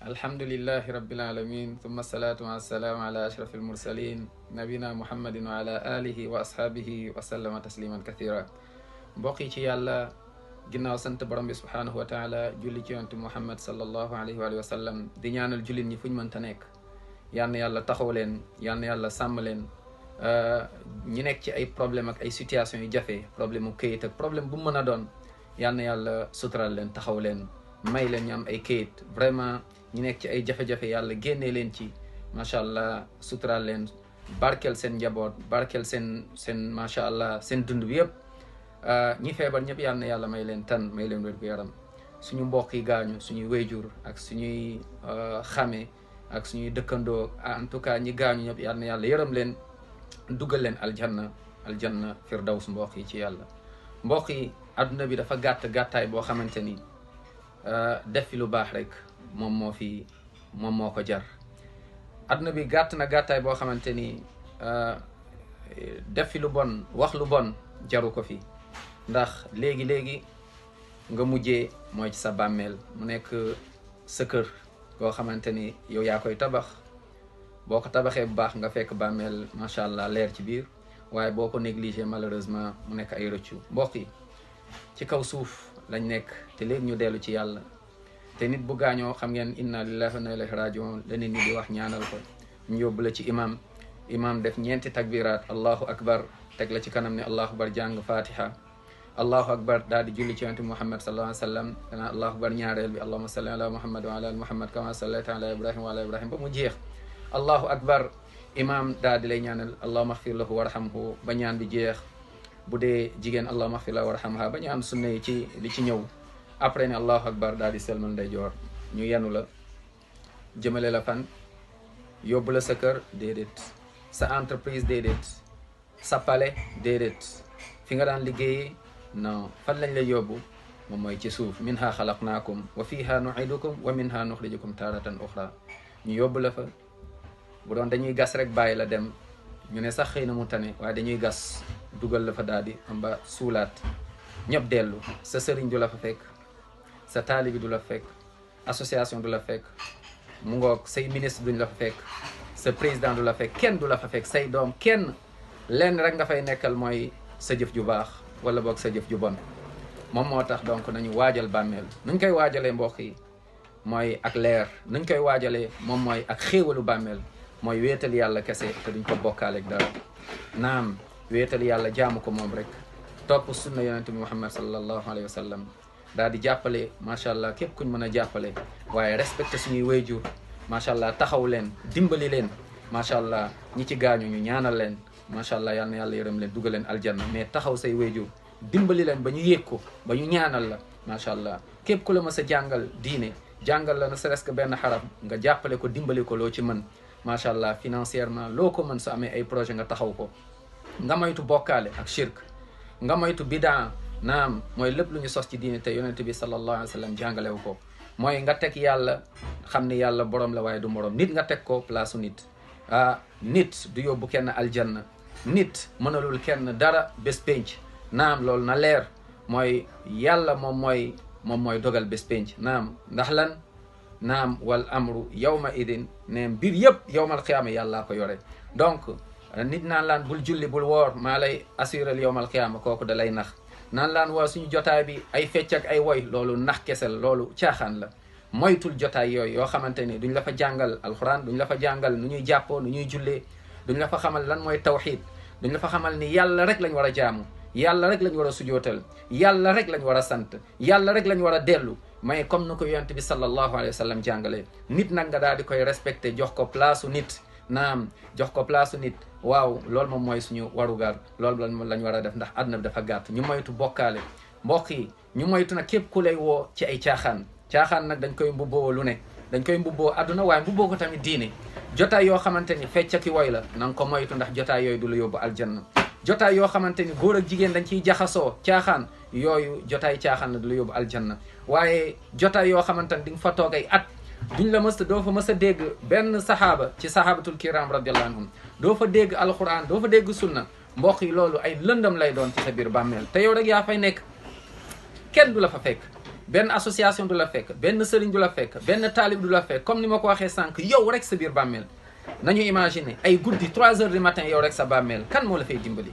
alhamdulillahi rabbil alamin thumma salatu wassalamu ala ashrafil mursalin nabina muhammadin wa ala alihi wa ashabihi wa sallama tasliman kathira. mbokk yi ci yàlla, ginnaaw sant borom bi subhanahu wa taala, julli ci yonent muhammad sallallahu alayhi wa sallam, di ñaanal jullit ñi fuñ mënta nekk. yal na yàlla taxaw leen, yal na yàlla sàmm leen. ñi nekk ci ay problème ak ay situation yu jafe, problème mu këyit ak problème bu mu mën a doon, yal na yàlla sutural leen, taxaw leen, may leen ñu am ay këyit. vraiment ñi nekk ci ay jafe-jafe yàlla génnee leen ci, macha allah, sutural leen, barkeel seen njaboot, barkeel seen macha allah seen dund bi yëpp. ñi feebar ñëpp yal na yàlla may leen tan, may leen wér gu yaram. suñu mbokk yi gaañu, suñuy wéyjur ak suñuy xame ak suñuy dëkkandoo, en tout cas ñi gaañu ñëpp yal na yàlla yërëm leen, dugal leen aljanna firdaws. mbokk yi ci yàlla, mbokk yi adduna bi dafa gàttaay boo xamante ni def fi lu baax rek moom moo ko jar. adduna bi gàttaay boo xamante ni def fi lu bon, wax lu bon jaru ko fi. ndax léegi nga mujjee mooy ci sa bàmmeel, mu nekk sa kër goo xamante ni yow yaa koy tabax. boo ko tabaxee bu baax nga fekk bàmmeel macha allah leer ci biir, waaye boo ko négligé malheureusement mu nekk ay rëccu. mbokk yi ci kaw suuf lañ nekk te léegi ñu dellu ci yàlla. te nit bu gaañoo xam ngeen inna lillahi wa inna ilayhi rajiun la nit ñi di wax, ñaanal ko. ñu yóbbu la ci imam def ñeenti takbiraat, allahu akbar, teg la ci kanam ne allahu akbar, jàng fatiha, allahu akbar, daal di julli ci yonent muhammad sallallahu alayhi wa sallam, danaa allahu akbar ñaareel bi allahumma salli ala muhammad wa ala ali muhammad kama sallayta ala ibrahim wa ala ibrahim ba mu jeex. allahu akbar, imam daal di lay ñaanal allahumma axfir lahu warhamhu ba ñaan bi jeex. bu dee jigéen allahumma axfir lahu warhamha ba ñaan sunna yi ci li ci ñëw. après ne allahu akbar daal di selmal ndeyjoor, ñu yenu la jëmale la fan, yóbbu la sa kër déedéet, sa entreprise déedéet, sa palais déedéet, fi nga daan liggéeyee non, fan lañ lay yóbbu moom mooy ci suuf. minha xalaqnaakum wa fiha nuidukum wa minha nuxrijukum taratan uxra. ñu yóbbu la fa. bu doon dañuy gas rek bàyyi la dem, ñu ne sax xëy na mu tane, waaye dañuy gas dugal la fa daal di am ba suulaat, ñëpp dellu. sa sëriñ du la fa fekk, sa taalibi du la fa fekk, association du la fa fekk, mu ngoog say ministre duñ la fa fekk, sa président du la fekk, kenn du la fa fekk, say doom kenn. lenn rek nga fay nekkal mooy sa jëf ju baax wala boog sa jëf ju bon. moom moo tax donc nañu waajal bàmmeel. nuñ koy waajalee mbokk yi mooy ak leer, nuñ koy waajalee moom mooy ak xéewalu bàmmeel, mooy wéetal yàlla kese te duñ ko bokkaaleeg dara. naam, wéetal yàlla jaamu ko moom rek, topp sunna yonente bi muhammad sallallahu alayhi wa sallam, daal di jàppale macha allah képp kuñ mën a jàppale, waaye respecté suñuy wayjur macha allah, taxaw leen, dimbali leen macha allah. ñi ci gaañu ñu ñaanal leen macha allah, yal na yàlla yërëm leen, dugal leen aljanna. mais taxaw say wayjur, dimbali leen ba ñu yéeg ko, ba ñu ñaanal la macha allah. képp ku la mës a jàngal diine, jàngal la na seres que benn xaraf, nga jàppale ko, dimbali ko loo ci mën macha allah, financièrement loo ko mën. su amee ay projet nga taxaw ko. nga moytu bokkaale ak shirk, nga moytu bidaa. naam, mooy lépp lu ñu sos ci diine te yonente bi sallallahu alayhi wa sallam jàngalewu ko. mooy nga teg yàlla, xam ni yàlla borom la waaye du morom. nit nga teg ko place nit. nit du yóbbu kenn aljanna, nit mënalul kenn dara bés penc. naam, loolu na leer. mooy yàlla moom mooy dogal bés penc. naam, ndax lan? naam, wal amru yawma idin, ne mbir yëpp yawmal qiyaama yàllaa ko yore. donc nit naan laan bul julli bul woor, maa lay assurél yawmal qiyaama, kooku da lay nax. naan laan waa suñu jotaay bi ay fecc ak ay woy, loolu nax kesel, loolu caaxaan la. moytul jotaay yooyu yoo xamante ni duñ la fa jàngal alxuraan, duñ la fa jàngal nu ñuy jàppoo, nu ñuy jullee, duñ la fa xamal lan mooy tawxiid, duñ la fa xamal ni yàlla rek lañ war a jaamu, yàlla rek lañ war a sujootal, yàlla rek lañ war a sant, yàlla rek lañ war a dellu. mais comme ni ko yonent bi sallallahu alayhi wa sallam jàngalee, nit nag nga daal di koy respecté, jox ko place nit. naam, jox ko place nit. waaw, loolu moom mooy suñu warugar, loolu lañ war a def, ndax àdduna bi dafa gàtt. ñu moytu bokkaale mbokk yi, ñu moytu nag képp ku lay woo ci ay caaxaan. caaxaan nag dañ koy mbubboo lu ne, dañ koy mbubboo àdduna, waaye mbubboo ko tamit diine. jotaay yoo xamante ni fecc ki woy la, na nga ko moytu, ndax jotaay yooyu du la yóbbu aljanna. jotaay yoo xamante ni góor ak jigéen dañ ciy jaxasoo, caaxaan yooyu, jotaay caaxaan la du la yóbbu aljanna. waaye jotaay yoo xamante ni di nga fa toog ay at, duñ la doo fa mës a dégg benn saxaaba ci saxaabatul kiram radiallahu anhum, doo fa dégg alquran, doo fa dégg sunna. mbokk yi loolu ay lëndam lay doon ci sa biir bàmmeel, te yow rek yaa fay nekk, kenn du la fa fekk. benn association du la fekk, benn sëriñ du la fekk, benn taalib du la fekk. Comme ni ma ko waxee sànq, yow rek sa biir bàmmeel nañu imaginer ay guddi 3 heures du matin yow rek sa bàmmeel kan moo la fay dimbali.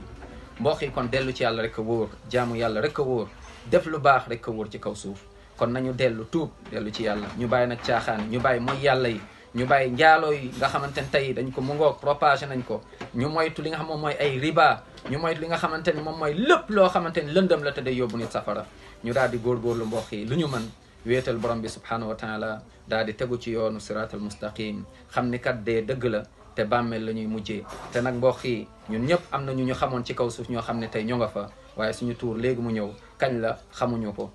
mbokk yi kon dellu ci yàlla rek a wóor, jaamu yàlla rek a wóor, def lu baax rek a wóor ci kaw suuf. kon nañu dellu tuub dellu ci yàlla, ñu bàyyi nag caaxaan, ñu bàyyi mooy yàlla yi, ñu bàyyi njaaloo yi nga xamante ne tey dañ ko mu ngoog propagé nañ ko. ñu moytu li nga xam moom mooy ay riba, ñu moytu li nga xamante ni moom mooy lépp loo xamante ni lëndëm la te day yóbbu nit safara. ñu daal di góorgóorlu mbokk yi lu ñu mën wéetal borom bi subhanahu wa taala, daal di tegu ci yoonu siratal mustaqim, xam ni kat dee dëgg la te bàmmeel la ñuy mujjee. te nag mbokk yi ñun ñëpp am na ñu xamoon ci kaw suuf ñoo xam ne tey ñoo nga fa, waaye suñu tuur léegi mu ñëw, kañ la xamuñu ko.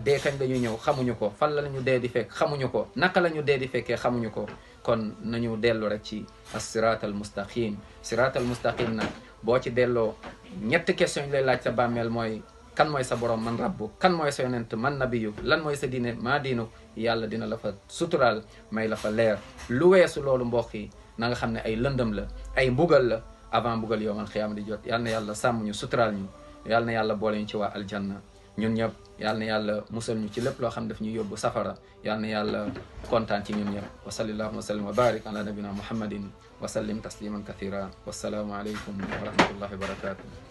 dee kañ dañuy ñëw xamuñu ko, fan la ñu dee di fekk xamuñu ko, naka la ñu dee di fekkee xamuñu ko. kon nañu dellu rek ci as-siratal mustaqim. siratal mustaqim nag boo ci delloo ñetti question yi lay laaj sa bàmmeel mooy kan mooy sa borom, man rabbu, kan mooy sa yonent, man nabiyu, lan mooy sa diine, maa diinu. yàlla dina la fa suturaal, may la fa leer. lu weesu loolu mbokk yi na nga xam ne ay lëndëm la, ay mbugal la avant mbugal yowmal xiyaama di jot. yal na yàlla sàmm ñu, suturaal ñu, yal na yàlla boole ñu ci waa aljanna ñun ñëpp. yal na yàlla musal ñu ci lépp loo xam daf ñuy yóbbu safara. yal na yàlla kontaan ci ñun ñëpp. wa sallallahu wa sallim wa barik ala nabina muhammadin wa sallim tasliman kathira. wassalaamu aleykum wa rahmatullahi wa barakatuh.